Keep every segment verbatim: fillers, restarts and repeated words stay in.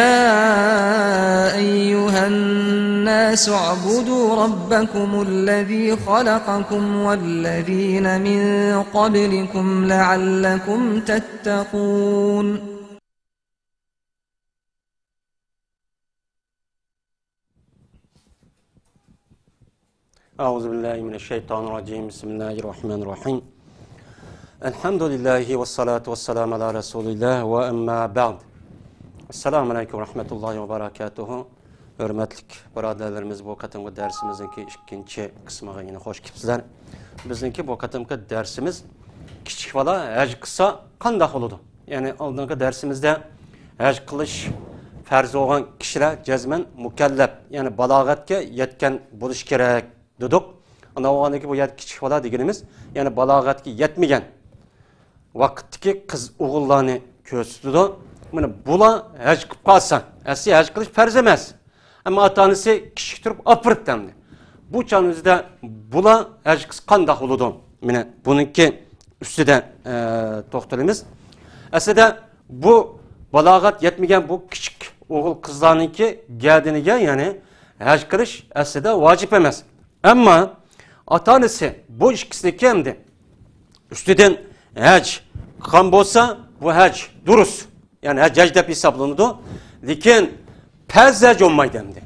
يا أيها الناس اعبدوا ربكم الذي خلقكم والذين من قبلكم لعلكم تتقون. أعوذ بالله من الشيطان الرجيم. بسم الله الرحمن الرحيم. الحمد لله والصلاة والسلام على رسول الله وأما بعد. السلام عليكم ورحمة الله وبركاته. ھۆرمەتلىك بۇرادەرلىرىمىز، بۇ قېتىمقى دەرسىمىزنىڭكى ئىككىنچى قىسمىغا يەنە خوش كەپسىلەر. بىزنىڭكى بۇ قېتىمقى دەرسىمىز كىچىك بالا ھەج قىلسا قانداق بولىدۇ؟ يەنى ئالدىنقى دەرسىمىزدە ھەج قىلىش پەرز بولغان كىشىلەر جەزمەن مۇكەللەپ، يەنى بالاغەتكە يەتكەن بولۇشى كېرەك دېدۇق. ئاندىن بولغاندىن كېيىن بۇ يەردە كىچىك بالا دېگىنىمىز، يەنى بالاغەتكە يەتمىگەن ۋاقىتتىكى قىز ئوغۇللارنى كۆرسىتىدۇ. مانا بۇلار ھەج قىلىپ قالسا، ئەسلى ھەج قىلىش پەرز ئەمەس. ئەمما ئاتا-ئانىسى كىچىك تۇرۇپ ئاپىرىپتۇ ئەمدى. بۇ چاغنىڭ ئۆزىدە بۇلار ھەج قىلسا قانداق بولىدۇ؟ مانا بۇنىڭكى ئۈستىدە، ئە، توختىلىمىز. ئەسلىدە بۇ بالاغەت يەتمىگەن بۇ كىچىك ئوغۇل قىزلارنىڭكى گەدىنىگە، يەنى ھەج قىلىش ئەسلىدە ۋاجىپ ئەمەس. ئەمما ئاتا-ئانىسى بۇ ئىككىسىنىڭكى ئەمدى ئۈستىدىن ھەج قىلغان بولسا، بۇ ھەج دۇرۇس. يەنى ھەج، ھەج دەپ ھېسابلىنىدۇ. لېكىن پەرز ھەج بولمايدۇ ئەمدى.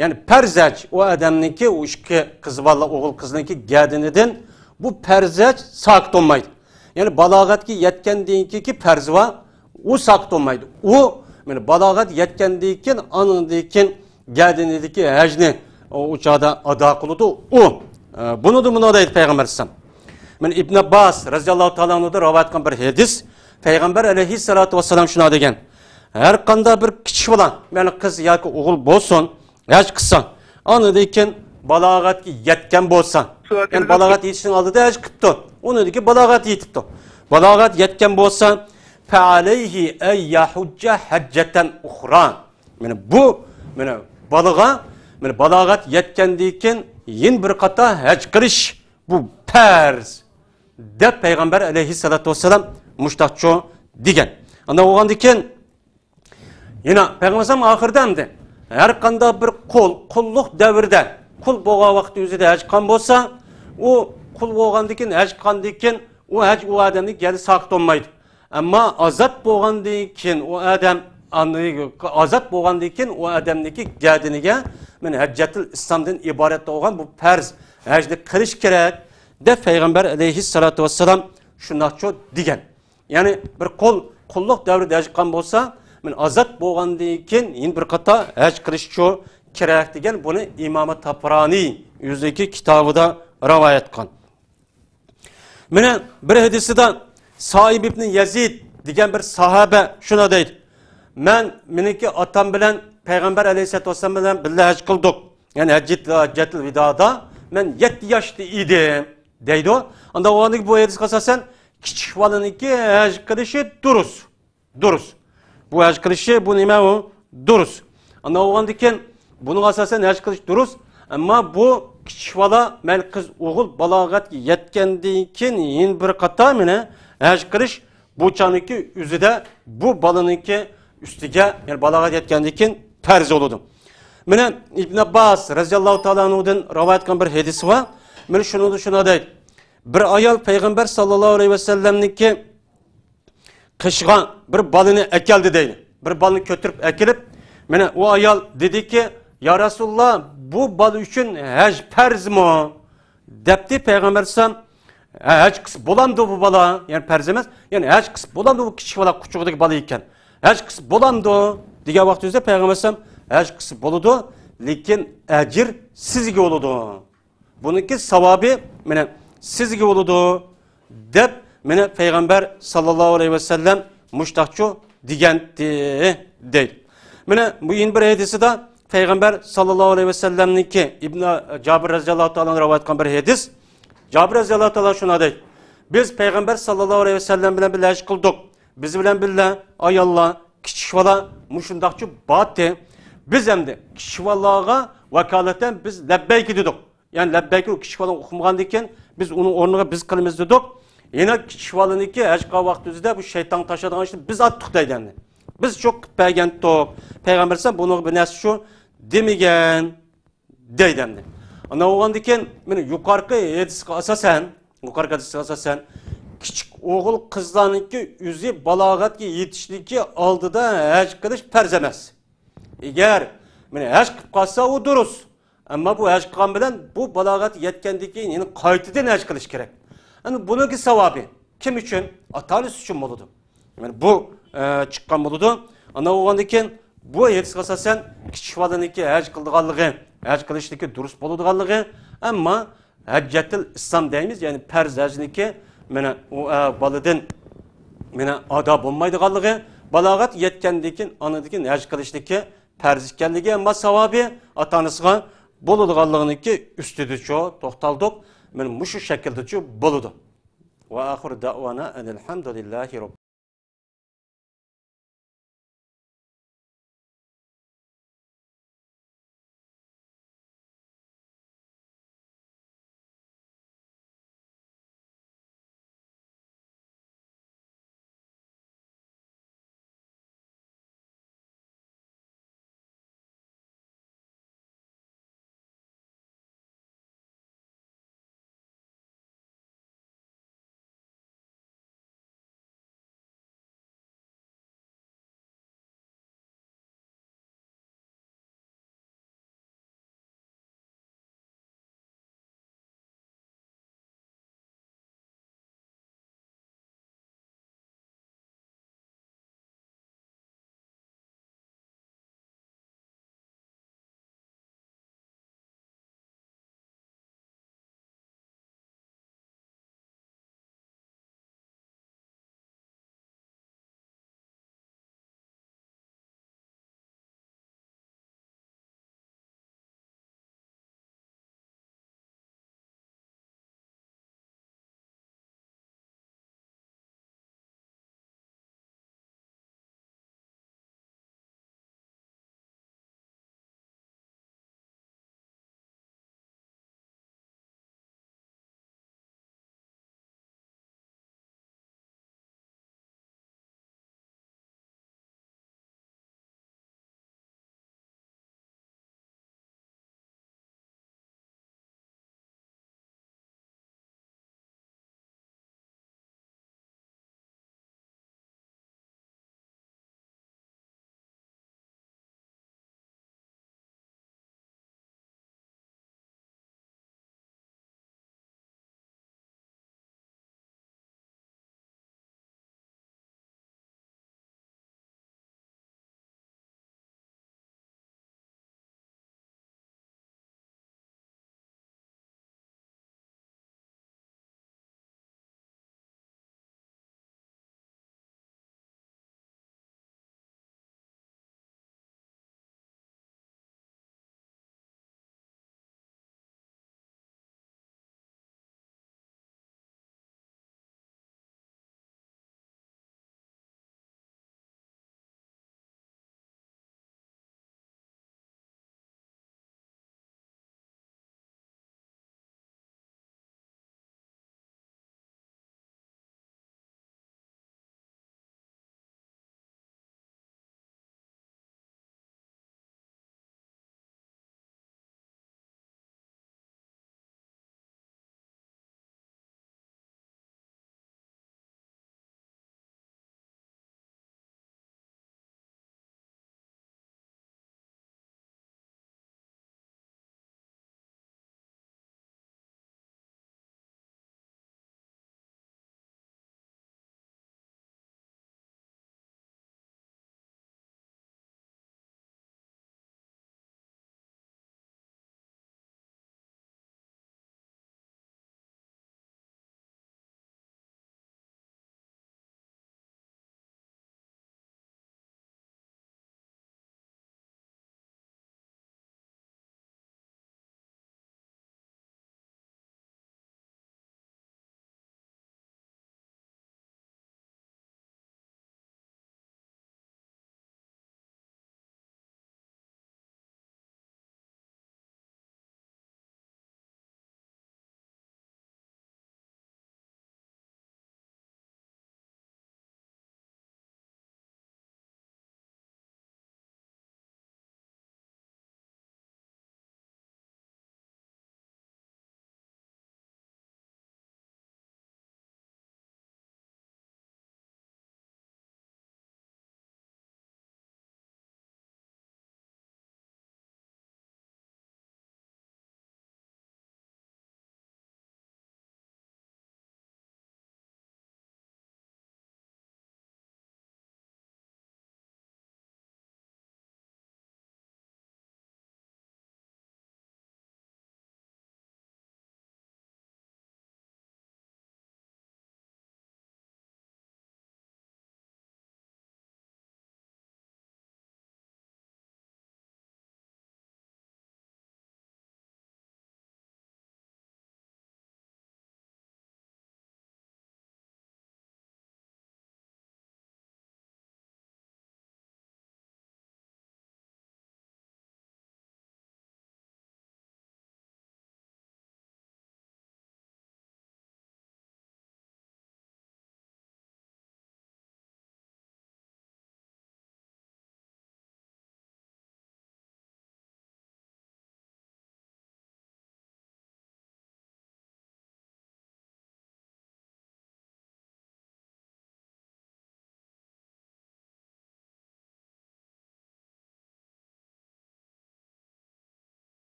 يەنى پەرز ھەج ئۇ ئادەمنىڭكى، ئۇ ئىككى قىز بالا، ئوغۇل قىزنىڭكى گەدىنىدىن بۇ پەرز ھەج ساقىت بولمايدۇ. يەنى بالاغەتكە يەتكەندىن كېيىنكى پەرزى بار، ئۇ ساقىت بولمايدۇ. ئۇ، مانا، بالاغەت يەتكەندىن كېيىن، ئانىڭدىن كېيىن گەدىنىدىكى ھەجنى ئۇ، ئۇ چاغدا ئادا قىلىدۇ. ئۇ، ئە، بۇنىدا مۇنۇ دەيدۇ پەيغەمبەر ئەلەيھىسسالام. مانا ئىبن ئابباس رەزىياللاھۇ تائالا ئەنھۇدىن رىۋايەت قىلغان بىر ھەدىس. پەيغەمبەر ئەلەيھىسسالاتۇ ۋەسسالام شۇنداق دېگەن: ھەر قانداق بىر كىچىك بالا، يەنى قىز ياكى ئوغۇل بولسۇن، ھەج قىلسا، ئاندىن كېيىن بالاغەتكە يەتكەن بولسا، يەنى بالاغەت يېتىشنىڭ ئالدىدا ھەج قىپتۇ، ئۇنىڭدىن كېيىن بالاغەت يېتىپتۇ. بالاغەت يەتكەن بولسا، فَعَلَيْهِ أَنْ يَحُجَّ حَجَّةً أُخْرَى. مانا بۇ، مانا بالىغا، مانا بالاغەت يەتكەندىن كېيىن يەنە بىر قاتا ھەج قىلىش، بۇ پەرز، دەپ پەيغەمبەر ئەلەيھىسسالاتۇ ۋەسسالام مۇشتاقچۇ دېگەن. ئانداق بولغاندىن كېيىن يەنە پەيغەمبەر ئەلەيھىسسالام ئاخىرىدا ئەمدى ھەر قانداق بىر قۇل، قۇللۇق دەۋرىدە، قۇل بولغان ۋاقتى ئۆزىدە ھەج قىلغان بولسا، ئۇ قۇل بولغاندىن كېيىن، ھەج قىلغاندىن كېيىن ئۇ ھەج ئۇ ئادەمنىڭ گەدىنىگە ساقىت بولمايدۇ. ئەمما ئازاد بولغاندىن كېيىن ئۇ ئادەم، ئازاد بولغاندىن كېيىن ئۇ ئادەمنىڭكى گەدىنىگە، مانا، ھەججەتۇل ئىسلامدىن ئىبارەت بولغان بۇ پەرز ھەجنى قىلىش كېرەك، دەپ پەيغەمبەر ئەلەيھىسسالاتۇ ۋەسسالام شۇنداقچۇ دېگەن. يەنى بىر قۇل قۇللۇق دەۋرىدە ھەج قىلغان بولسا، مانا، ئازاد بولغاندىن كېيىن يەنە بىر قاتا ھەج قىلىشچۇ كېرەك دېگەن، بۇنى ئىمام تەبرانىي ئۆزىنىڭكى كىتابىدا رىۋايەت قىلغان. مانا بىر ھەدىسىدە سائىب ئىبنى يەزىد دېگەن بىر ساھابە شۇنداق دەيدۇ: مەن، مېنىڭكى ئاتام بىلەن پەيغەمبەر ئەلەيھىسسالاتۇ ۋەسسالام بىلەن بىللە ھەج قىلدۇق. يەنى ھەججەت-، ھەججەتۇل ۋىدادا مەن يەتتە ياشتا ئىدىم، دەيدۇ. ئانداق بولغاندىكىن بۇ ھەدىسكە ئاساسەن كىچىك بالىنىڭكى ھەج قىلىشى دۇرۇس. دۇرۇس. بۇ ھەج قىلىشى، بۇ نېمە ئۇ؟ دۇرۇس. ئانداق بولغاندىكىن بۇنىڭغا ئاساسەن ھەج قىلىش دۇرۇس. ئەمما بۇ كىچىك بالا، مەيلى قىز، ئوغۇل بالاغەتكە يەتكەندىن كېيىن يەنە بىر قاتا مانا ھەج قىلىش بۇ چاغنىڭكى ئۆزىدە بۇ بالىنىڭكى ئۈستىگە، يەنى بالاغەت يەتكەندىن كېيىن پەرز بولىدۇ. مانا ئىبن ئابباس رەزىياللاھۇ تائالا ئەنھۇدىن رىۋايەت قىلغان بىر ھەدىسى بار. مانا شۇنىڭدا شۇنداق دەيدۇ: بىر ئايال پەيغەمبەر ساللاللاھۇ ئەلەيھى ۋەسەللەمنىڭكى قېشىغا بىر بالىنى ئەكەلدى دەيدۇ. بىر بالىنى كۆتۈرۈپ ئەكېلىپ، مانا ئۇ ئايال دېدىكى، يا رەسۇلاللا، بۇ بالا ئۈچۈن ھەج پەرزمۇ؟ دەپتى پەيغەمبەر ئەلەيھىسسالام. ھە، ھەج قىلسا بولامدۇ بۇ بالا؟ يەنى پەرز ئەمەس. يەنى ھەج قىلسا بولامدۇ، بۇ كىچىك بالا، قۇچىقىدىكى بالا ئىكەن. ھەج قىلسا بولامدۇ؟ دېگەن ۋاقتىمىزدا پەيغەمبەر ئەلەيھىسسالام، ھەج قىلسا بولىدۇ، لېكىن ئەجىر سىزگە بولىدۇ. بۇنىڭكى ساۋابى مانا سىزگە بولىدۇ، دەپ مانا پەيغەمبەر ساللاللاھۇ ئەلەيھى ۋەسەللەم مۇشتاقچۇ دېگەنتى، دەيدۇ. مانا بۇ يەنە بىر ھەدىسىدە پەيغەمبەر ساللاللاھۇ ئەلەيھى ۋەسەللەمنىڭكى ئىبن جابىر رەزىياللاھۇ تائالا ئەنھۇ رىۋايەت قىلغان بىر ھەدىس. جابىر رەزىياللاھۇ تائالا ئەنھۇ شۇنداق دەيدۇ: بىز پەيغەمبەر ساللاللاھۇ ئەلەيھى ۋەسەللەم بىلەن بىللە ھەج قىلدۇق. بىز بىلەن بىللە ئاياللار، كىچىك بالا مۇشۇنداقچۇ بارتى. بىز ئەمدى كىچىك بالىلارغا ۋاكالىتەن بىز لەببەيك دېدۇق. يەنى لەببەيك، ئۇ كىچىك بالا ئۇقمىغاندىكىن، بىز ئۇنىڭ ئورنىغا بىز قىلىمىز دېدۇق. يەنە كىچىك بالىنىڭكى ھەج قىلغان ۋاقتىمىزدا بۇ شەيتان تاشلىدىغان ئىشنى بىز ئاتتۇق دەيدۇ ئەمدى. بىز شۇ قىلىپ بەرگەنتۇق. پەيغەمبەر ئەلەيھىسسالام بۇنىڭغا بىر نەرسە شۇ دېمىگەن دەيدۇ ئەمدى. ئانا بولغاندىن كېيىن، مانا يۇقارقى ھەدىسكە ئاساسەن، يۇقارقى ھەدىسكە ئاساسەن، كىچىك ئوغۇل قىزلارنىڭكى ئۆزى بالاغەتكە يېتىشلىكى ئالدىدا ھەج قىلىش پەرز ئەمەس. ئەگەر مانا ھەج قىلىپ قالسا، ئۇ دۇرۇس. ئەمما بۇ ھەج قىلغان بىلەن بۇ بالاغەتكە يەتكەندىن كېيىن يەنە قايتىدىن ھەج قىلىش كېرەك. ئەمدى بۇنىڭكى ساۋابى كىم ئۈچۈن؟ ئاتا-ئانىسى ئۈچۈن بولىدۇ. يەنى بۇ، ئە، چىققان بولىدۇ. ئانا بولغاندىن كېيىن بۇ ھەدىسكە ئاساسەن كىچىك بالىنىڭكى ھەج قىلىدىغانلىقى، ھەج قىلىشلىكى دۇرۇس بولىدىغانلىقى، ئەمما ھەججەتىل ئىسلام دەيمىز، يەنى پەرز ھەجنىڭكى مانا ئۇ، ئە، بالىدىن مانا ئادا بولمايدىغانلىقى، بالاغەت يەتكەندىن كېيىن، ئاندىن كېيىن ھەج قىلىشلىكى پەرز ئىكەنلىكى، ئەمما ساۋابى ئاتا-ئانىسىغا بولىدىغانلىقىنىڭكى ئۈستىدىچۇ توختالدۇق. مانا مۇشۇ شەكىلدىچۇ بولىدۇ. وآخر دعوانا أن الحمد لله رب